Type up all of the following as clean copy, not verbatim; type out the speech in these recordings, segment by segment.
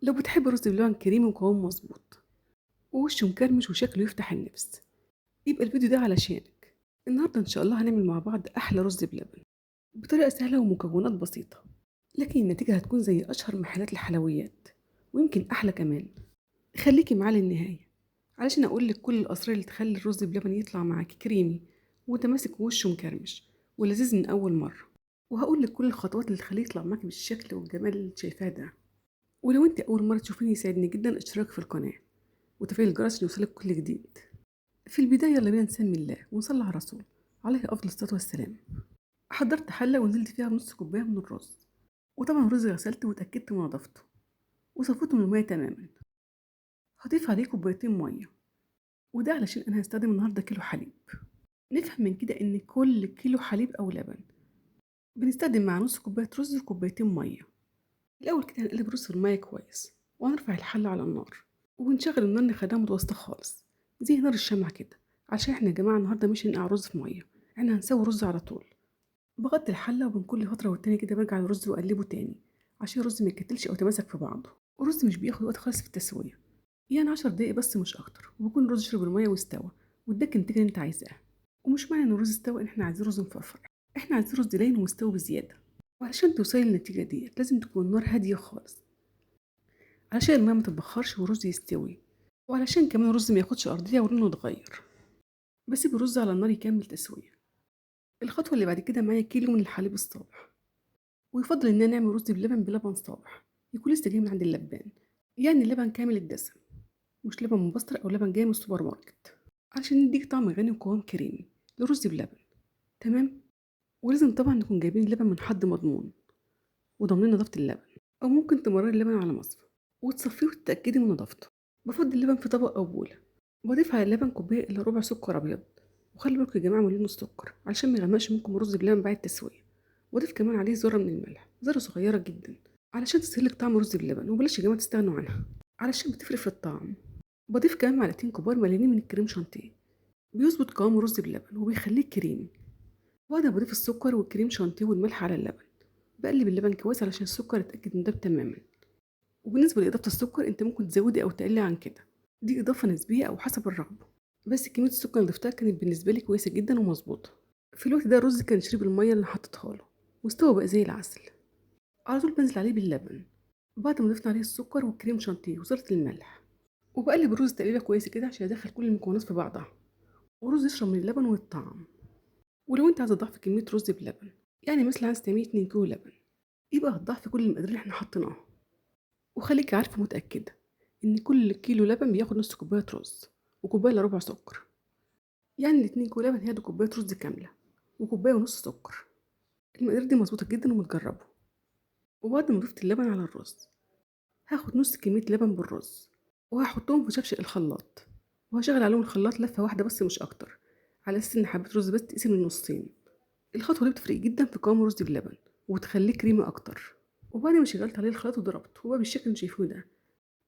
لو بتحب رز بلبن كريمي وقوام مظبوط ووشه مكرمش وشكله يفتح النفس، يبقى الفيديو ده علشانك. النهارده ان شاء الله هنعمل مع بعض احلى رز بلبن بطريقة سهلة ومكونات بسيطة، لكن النتيجة هتكون زي اشهر محلات الحلويات ويمكن احلى كمان. خليكي معايا للنهاية علشان اقول لك كل الاسرار اللي تخلي الرز بلبن يطلع معاكي كريمي ومتماسك ووشه مكرمش ولذيذ من اول مرة، وهقول لك كل الخطوات اللي تخليه يطلع معاكي بالشكل والجمال اللي شايفاه ده. ولو انت اول مرة تشوفيني يسعدني جدا اشتراك في القناة وتفعيل الجرس عشان يوصلك كل جديد. في البداية يلا بينا نسمي الله ونصلي على الرسول عليه افضل الصلاة والسلام. حضرت حله ونزلت فيها بنص كوباية من الرز، وطبعا الرز غسلته واتاكدت من نظافته وصفيته من المية تماما. هضيف عليه كوبايتين مية، وده علشان انا هستخدم النهارده كيلو حليب. نفهم من كده ان كل كيلو حليب او لبن بنستخدم مع نص كوباية رز وكوبايتين مية. الاول كده هنقلب الرز في المية كويس، وهنرفع الحلة على النار وبنشغل النار نخليها متوسطه خالص زي نار الشمع كده، عشان احنا يا جماعة النهارده مش هنقع رز في مية، احنا هنسوي رز على طول. بغطي الحلة وبين كل فترة والتانية كده برجع للرز واقلبه تاني عشان الرز ما يتكتلش او يتماسك في بعضه. الرز مش بياخد وقت خالص في التسوية، يعني 10 دقايق بس مش اكتر، وبيكون الرز شرب المية واستوى واداك النتيجة اللي انت عايزاها. ومش معنى ان الرز استوى ان احنا عايزين رز مفرفر، احنا عايزين رز لين ومستوي بزيادة. وعلشان توصلي للنتيجة ديت لازم تكون النار هادية خالص علشان المية ما تتبخرش والرز يستوي، وعلشان كمان الرز ما ياخدش ارضية ولونه يتغير. بسيب الرز على النار يكمل تسويه. الخطوة اللي بعد كده معايا كيلو من الحليب الصابح، ويفضل ان انا نعمل رز بلبن بلبن صابح يكون لسه جاي من عند اللبان، يعني اللبن كامل الدسم مش لبن مبستر او لبن جاي من السوبر ماركت، علشان يديك طعم غني وقوام كريمي للرز بلبن. تمام. ولازم طبعا نكون جايبين اللبن من حد مضمون وضامنين نظافة اللبن، او ممكن تمرري اللبن على مصفى وتصفية وتتاكدي من نظافته. بفضي اللبن في طبق او بوله، بضيف على اللبن كوباية الا ربع سكر ابيض، وخلي بالكم يا جماعة من لون السكر علشان ما يغمقش منكم الرز بلبن بعد التسوية. واضيف كمان عليه ذره من الملح، ذره صغيرة جدا علشان تسهلك طعم الرز بلبن، وبلاش يا جماعة تستغنوا عنها علشان بتفرق في الطعم. بضيف كمان معلقتين كبار مليانين من الكريم شانتيه، بيظبط قوام الرز بلبن وبيخليه كريمي. وبعد ما بضيف السكر والكريم شانتيه والملح على اللبن، بقلب اللبن كويس علشان السكر يتاكد ان ده تماما. وبالنسبة لاضافة السكر انت ممكن تزودي او تقلي عن كده، دي اضافه نسبيه او حسب الرغبة، بس كمية السكر اللي ضفتها كانت بالنسبة لي كويسة جدا ومظبوطه. في الوقت ده الرز كان شرب المية اللي حطيتها له واستوى بقى زي العسل. على طول بنزل عليه باللبن بعد ما ضفنا عليه السكر والكريم شانتيه وذره الملح، وبقلب الرز تقليبه كويسة كده عشان ادخل كل المكونات في بعضها والرز يشرب من اللبن والطعم. ولو انت عايزه تضعفي كمية رز بلبن، يعني مثلا عايزه تعملي 2 كيلو لبن، يبقى هتضعفي كل المقادير اللي احنا حطيناها. وخليكي عارفه متاكدة ان كل كيلو لبن بياخد نص كوباية رز وكوبايه الا ربع سكر، يعني ال2 كيلو لبن هياخدوا كوباية رز كاملة وكوبايه ونص سكر. المقادير دي مظبوطة جدا ومتجربه. وبعد ما ضفت اللبن على الرز هاخد نص كمية لبن بالرز وهحطهم في شفشق الخلاط، وهشغل عليهم الخلاط لفه واحدة بس مش اكتر، على اساس ان حبه رز بس تقسم للنصين. الخطوة دي بتفرق جدا في قوام الرز بلبن وتخليه كريمي اكتر. وبعد ما شغلت عليه الخلاط وضربته وبقى بالشكل اللي شايفينه ده،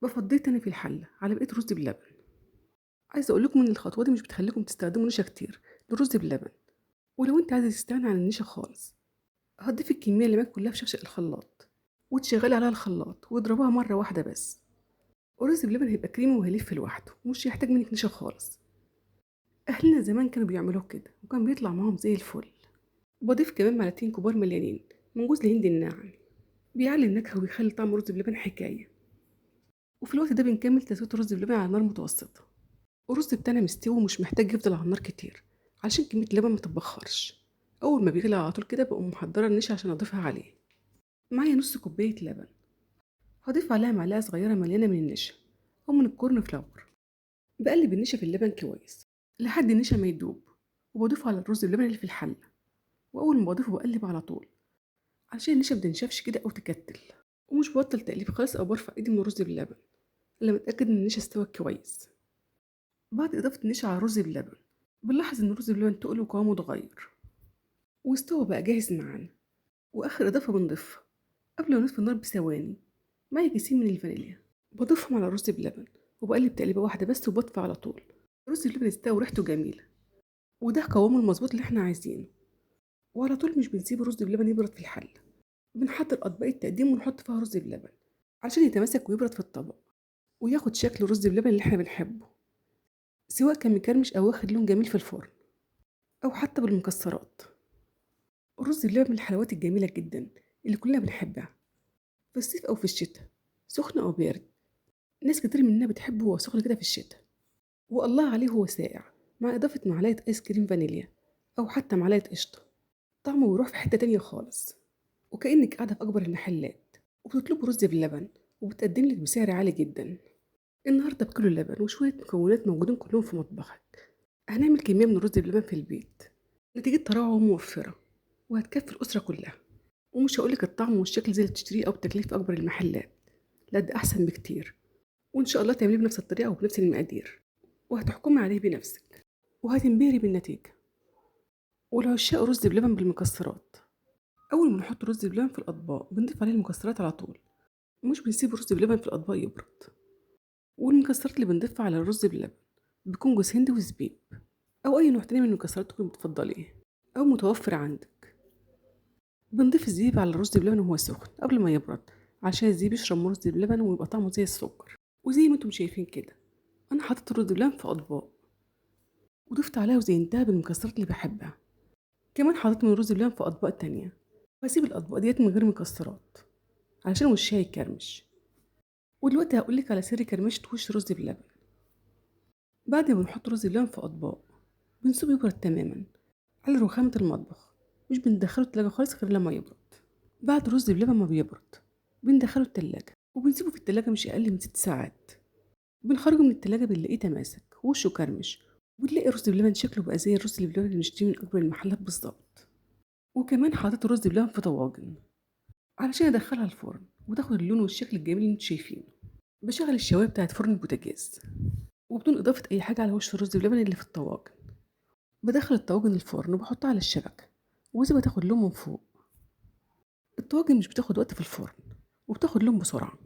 بفضيه تاني في الحلة على بقية رز بلبن. عايزه اقول لكم ان الخطوة دي مش بتخليكم تستخدموا نشا كتير للرز بلبن، ولو انت عايزه تستغني عن النشا خالص هتضيفي الكمية اللي معاك كلها في شفشق الخلاط وتشغلي عليها الخلاط واضربوها مرة واحدة بس. الرز بلبن هيبقى كريمي وهيلف لوحده ومش هيحتاج منك نشا خالص. اهلنا زمان كانوا بيعملوه كده وكان بيطلع معاهم زي الفل. بضيف كمان معلقتين كبار مليانين من جوز الهند الناعم، بيعلي النكهة وبيخلي طعم الرز بلبن حكاية. وفي الوقت ده بنكمل تسويه الرز بلبن على نار متوسطه. الرز بتاعنا مستوي ومش محتاج يفضل على النار كتير علشان كمية اللبن ما تتبخرش. اول ما بيغلي على طول كده بقوم محضرة النشا عشان اضيفها عليه. معايا نص كوباية لبن هضيف عليها معلقه صغيرة مليانة من النشا او من ال corn flour. بقلب النشا في اللبن كويس لحد النشا ما يدوب، وبضيفه على الرز بلبن اللي في الحلة. واول ما بضيفه بقلب على طول علشان النشا متنشفش كده او تكتل، ومش ببطل تقليب خالص او برفع ايدي من الرز باللبن الا ما اتاكد ان النشا استوت كويس. بعد اضافه النشا على الرز باللبن بنلاحظ ان الرز باللبن تقل وقوامه اتغير واستوى بقى جاهز معانا. واخر اضافه بنضيفها قبل ما نطفي النار بثواني، معايا كيسين من الفانيليا بضيفهم على الرز بلبن وبقلب تقليبه واحدة بس وبطفي على طول. الرز بلبن استوى وريحته جميلة وده قوامه المظبوط اللي احنا عايزينه. وعلى طول مش بنسيب الرز بلبن يبرد في الحلة، بنحضر اطباق التقديم ونحط فيها رز بلبن. عشان يتماسك ويبرد في الطبق وياخد شكل رز بلبن اللي احنا بنحبه، سواء كان مكرمش او واخد لون جميل في الفرن او حتى بالمكسرات. الرز بلبن من الحلويات الجميلة جدا اللي كلنا بنحبها، في الصيف او في الشتاء، سخن او بارد. ناس كتير مننا بتحبه وهو سخن كده في الشتاء، والله عليه هو ساقع مع اضافه معلقه ايس كريم فانيليا او حتى معلقه قشطه، طعمه بيروح في حتة تانية خالص، وكأنك قاعدة في اكبر المحلات وبتطلبوا رز باللبن وبتقدم لك بسعر عالي جدا. النهارده بكيلو لبن وشوية مكونات موجودين كلهم في مطبخك هنعمل كمية من الرز باللبن في البيت، نتيجتها روعه وموفره وهتكفي الاسرة كلها. ومش هقولك الطعم والشكل زي اللي بتشتريه او بتاكليه في اكبر المحلات، لا ده احسن بكتير، وان شاء الله تعمليه بنفس الطريقة وبنفس المقادير وهتحكمي عليه بنفسك وهتنبهري بالنتيجة. ولعشاق رز بلبن بالمكسرات، اول ما نحط رز بلبن في الاطباق بنضيف عليه المكسرات على طول، مش بنسيب رز بلبن في الاطباق يبرد. والمكسرات اللي بنضيفها على الرز بلبن بيكون جوز هند وزبيب او اي نوع تاني من المكسرات تكون بتفضليه او متوفر عندك. بنضيف الزبيب على الرز بلبن وهو سخن قبل ما يبرد عشان الزبيب يشرب من رز بلبن ويبقى طعمه زي السكر. وزي ما انتم شايفين كده انا حطيت الرز بلبن في اطباق وضفت عليها وزينتها بالمكسرات اللي بحبها. كمان حطيت من الرز بلبن في اطباق تانية، وهسيب الاطباق ديت من غير مكسرات علشان وشها يكرمش. ودلوقتي هقولك على سر كرمشه وش رز بلبن. بعد ما بنحط رز بلبن في اطباق بنسيبه يبرد تماما على رخامه المطبخ، مش بندخله التلاجة خالص غير لما يبرد. بعد رز بلبن ما بيبرد بندخله التلاجة وبنسيبه في التلاجة مش اقل من 6 ساعات. بنخرجه من التلاجة بنلاقيه تماسك ووشه كرمش، وبنلاقي رز بلبن شكله بقى زي الرز اللي بلبن اللي بنشتريه من اكبر المحلات بالظبط. وكمان حطيت رز بلبن في طواجن علشان ادخلها الفرن وتاخد اللون والشكل الجميل اللي انتوا شايفينه. بشغل الشوايه بتاعت فرن البوتاجاز وبدون اضافه اي حاجة على وش الرز بلبن اللي في الطواجن. بدخل الطواجن الفرن وبحطها على الشبكة وسيبها تاخد لون من فوق. الطواجن مش بتاخد وقت في الفرن وبتاخد لون بسرعة.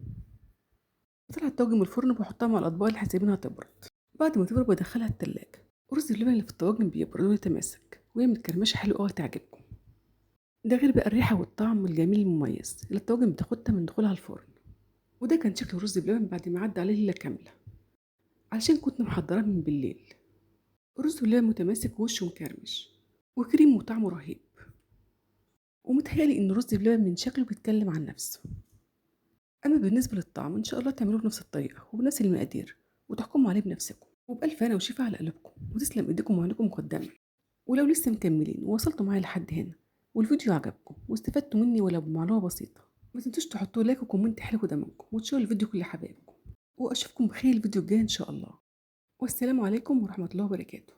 بطلع الطواجن من الفرن وبحطها مع الاطباق اللي سايبينها تبرد. بعد ما تبرد بدخلها التلاجة. رز اللبن اللي في الطواجن بيبرد ويتماسك ويعمل كرمشه حلوة قوي تعجبكم. ده غير بقى الريحة والطعم الجميل المميز اللي الطواجن بتاخدها من دخولها الفرن. وده كان شكل رز بلبن بعد ما عدى عليه ليلة كاملة علشان كنت محضراه من بالليل. رز بلبن متماسك ووشه مكرمش وكريم وطعمه رهيب، ومتهيألي ان رز بلبن من شكله بيتكلم عن نفسه. اما بالنسبة للطعم ان شاء الله تعملوه بنفس الطريقة وبنفس المقادير وتحكموا عليه بنفسكم، وبألف هنا وشفا على قلوبكم، وتسلم ايديكم وعينكم مقدما. ولو لسه مكملين ووصلتوا معايا لحد هنا والفيديو عجبكم واستفدتوا مني ولو بمعلومة بسيطة، ما تنسوش تحطوا like و comment حلو كده منكم وتشيروا الفيديو كل حبايبكم، واشوفكم بخير الفيديو الجاي ان شاء الله. والسلام عليكم ورحمة الله وبركاته.